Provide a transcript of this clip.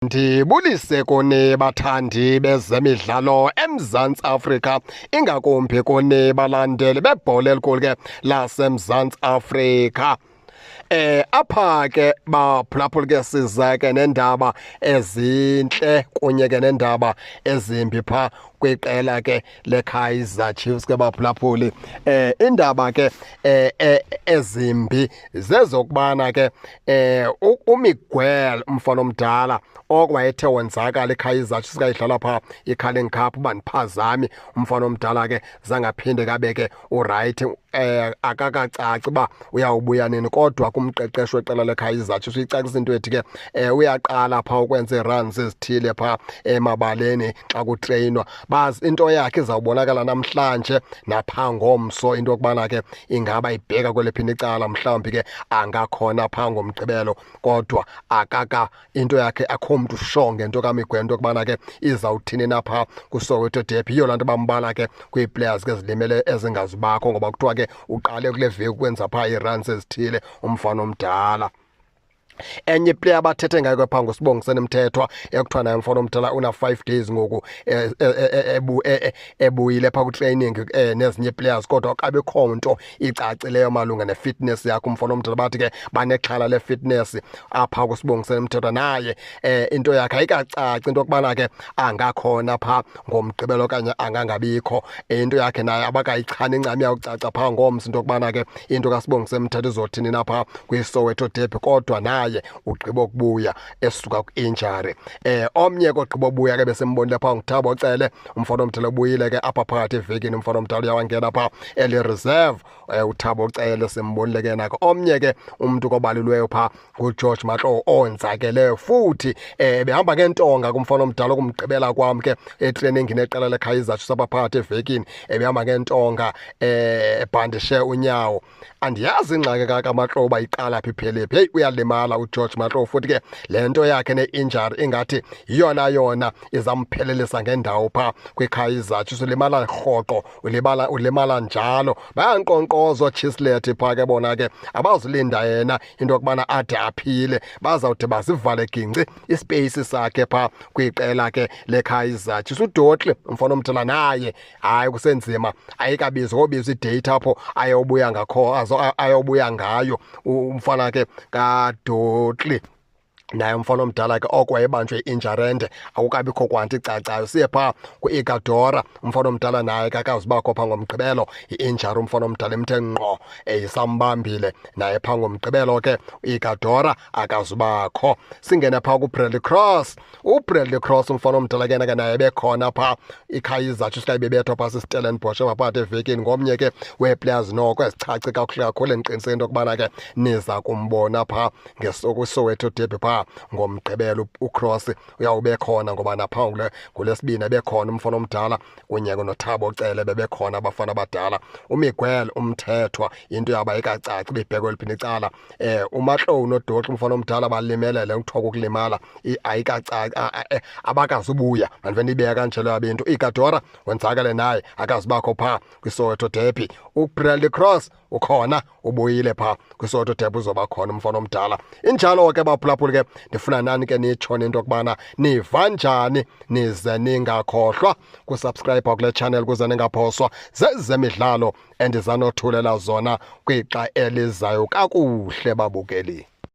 Ndibulise kuni bathandi bezemidlalo eMzantsi Afrika, ingakumbi kuni balandeli bebhola elikhulu ke laseMzantsi Afrika. Apha ke baphulaphula ke siza ke nendaba ezintle kunye ke nendaba ezimbi pha kwiqela ke leKaizer Chiefs ke baphulaphuli. Indaba ke ezimbi zezokubana ke uMiguel umfana omdala okwayethe wonzakala iKaizer Chiefs kayidlala pha iCarling Cup bandiphazami umfana omdala ke zangaphinde kabe ke uright, akakacaci uba uyawubuya nini, kodwa kumqeqeshi weqela leKaizer Chiefs uyicacisa into ethi ke uyaqala pha ukwenza ii-runs ezithile pha emabaleni xa kutreyinwa. Bazi into yakhe izawubonakala namhlanje napha ngomso into yokubana ke ingaba ibheka kweliphini icala, mhlawumbi ke angakhona pha ngomgqibelo, kodwa akaka into yakhe akho mntu sure ngento kaMiguel into yokubana ke izawuthini na pha kuSoweto Derby. Yiyo laa nto bambala ke kwii-players ke zilimele ezingazubakho, ngoba kuthiwa ke uqale kule veki ukwenza phaa ii-runs ezithile umfana omdala. Enye iplayer abathethe ngayo ke phaa nguSibongiseni Mthethwa, ekuthiwa naye mfana omdala una-5 days ngoku ebuyile phaa kwitraining nezinye players, kodwa akabikho nto icacileyo malunga ne-fitness yakhe umfana omdala. Bathi ke banexhala le-fitness apha kuSibongiseni Mthethwa, naye into yakhe ayikacaci into yokubana ke angakhona phaa ngomgqibelo okanye angangabikho. Into yakhe naye abakayichani incam, iyawucaca phaa ngomso into yokubana ke into kaSibongiseni Mthethwa izothini na phaa kwiSoweto Derby, kodwa naye ugqiba ukubuya esuka ku-injury. Omnye kogqiba obuya ke besembonile phaa nguThabo Cele, umfana omdala ubuyile ke apha phakathi evekini, umfana omdala uyawangena phaa eli reserve, uThabo Cele simbonile ke nako. Omnye ke umntu kobalulweyo phaa nguGeorge Matlou onzakeleyo futhi, behamba ngentonga kumfana omdala ukumgqibela kwam ke etraining neqela leKaizer Chiefs apha phakathi evekini, ebehamba ngentonga, ebhandishe unyawo. Andiyazi ingxaki kaMatlou uba iqala phi iphele phi. Heyi, uyalimala uGeorge Matlou, futhi ke le nto yakhe ne-injury ingathi yiyona yona izamphelelisa ngendawo phaa kwiKaizer Chiefs. Ulimala rhoqo, ulimala njalo. Bayankqonkqoza ooChislett phaa ke bona ke, abazulinda yena into yokubana ade aphile, bazawude bazivale gingci ispace sakhe phaa kwiqela ke leKaizer Chiefs. UDortley umfana omdala naye hayi kusenzima, ayikabizwa kobizwa idate apho ayobuya ngakho, ayobuya ngayo umfana ke kaDortley. Naye umfana omdala ke oko wayebanjwe i-injury ende, akukabikho kwanto icacayo. Siye phaa ku-Ighodaro, umfana omdala naye kakazubakho phaa ngomgqibelo, i-injury umfana omdala imthe ngqo, isambambile naye phaa ngomgqibelo ke u-Ighodaro akazubakho. Singene phaa kuBradley Cross, uBradley Cross umfana omdala ke ke naye bekhona phaa iKaizer Chiefs xa bebethwa phaa siStellenbosch phakathi evekini, ngomnye ke wee-players noko ezichache kakuhle kakhulu endiqiniseke into yokubana ke niza kumbona phaa kwiSoweto Derby phaa ngomgqibelo. uCross uyawube khona ngoba napha ngolwesibini ebekhona umfana omdala kunye noThabo Cele, bebekhona abafana abadala. uMiguel uMthethwa into yabo ayikacaci ibibhekwe eliphini icala. uMatlou noDortley umfana omdala balimelele, kuthiwa kukulimala, ayikacaci, abakazubuya, mandive ndiyibeka kanjalo yabo into. Ighodaro wenzakele naye akazubakho phaa kwiSoweto Derby. uBradley Cross ukhona, ubuyile phaa kwiSoweto Derby, uzoba khona umfana omdala. Injalo ke baphulaphuli ke, ndifuna nani ke nitsho into yokubana niva njani, nize ningakhohlwa kusubscribe kule channel kuze ningaphoswa zezemidlalo endizanothulela zona kwixa elizayo. Kakuhle babukeli.